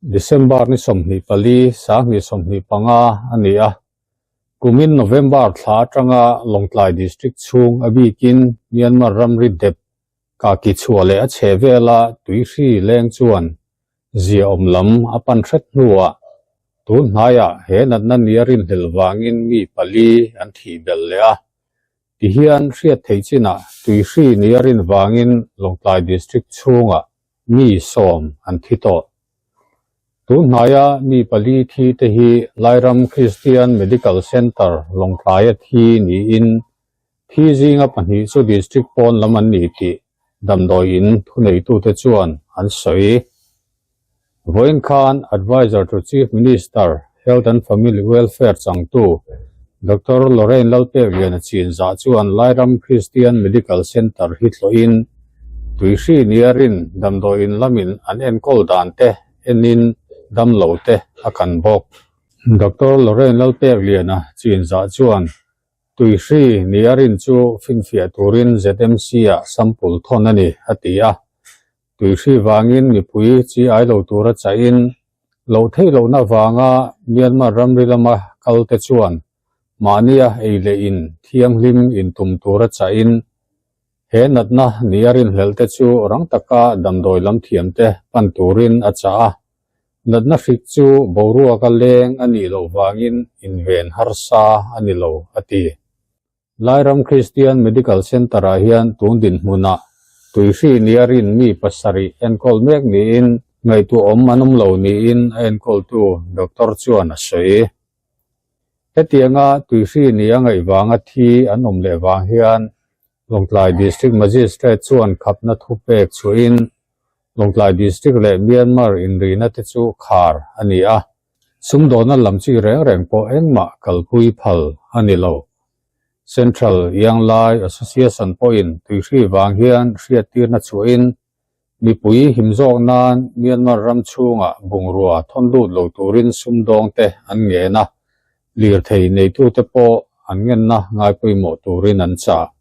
December ni 24, 2025 a ni a. Kumin November thla atanga Lawngtlai District chhung a bikin Myanmar ramri dep Kaki chhuah leh a chhe vela tuihri leng chuan ziaawm lam a pan hret hnuah tun hnaiah he natna nia rinhlelh vangin mi pali an thih belh leh a. Tihian hriat theih chinah tuihri nia rin vangin Lawngtlai District chhungah mi 10 an thi tawh. Tun hnaia mi pali thi te hi Lairam Christian Medical Centre Lawngtlaia thi niin Thi zinga pahnih chu district pawn lam an ni tih damdawi in thuneitute chuan an sawi. Vawiin khan Adviser to Chief Minister, Health and Family Welfare changtu Doctor Lorraine Lalpekliana chinzah chuan Lairam Christian Medical Centre hi tlawhin Tuihri niarin damdawi in lamin an enkawl dan te enin damlo te a kan bawk. Doctor Lorraine Lalpekliana chinzah chuan Tuihri ni a rin chu finfiah turin ZMC-ah sample thawn a ni, a ti a. Tuihri vangin mipui chi ai lo tura chahin loh theih lohna vanga Myanmar ramri lama kalte chuan mahnia ei leh in thianghlim intum tura chahin he natna ni a rinhlelh te chu rang taka damdawi lam thiamte pan turin a chah a. Natna hrik chu boruaka leng a nih loh vangin inven harsa a ni lo, a ti. Lairam Christian Medical Centre-ah hian tun dinhmunah tuihri nia rin mi pasarih enkawl mek niin ngaihtuahawm an awm lo niin a enkawltu doctor chuan a sawi. Hetianga tuihri nia ngaih vanga thi an awm leh vang hian Lawngtlai District Magistrate chuan khapna thupek chhuahin Lawngtlai District leh Myanmar inrina te chu khar a ni a, sumdawna lam chi reng reng pawh engmah kalpui phal a ni lo. Central Young Lai Association pawhin tuihri vang hian hriattirna chhuahin mipui him zawk nan Myanmar ram chhungah bungrua thawn lut lo turin sumdawngte an ngen a, lirthei neitute pawh an ngenna ngaipawimawh turin an chah.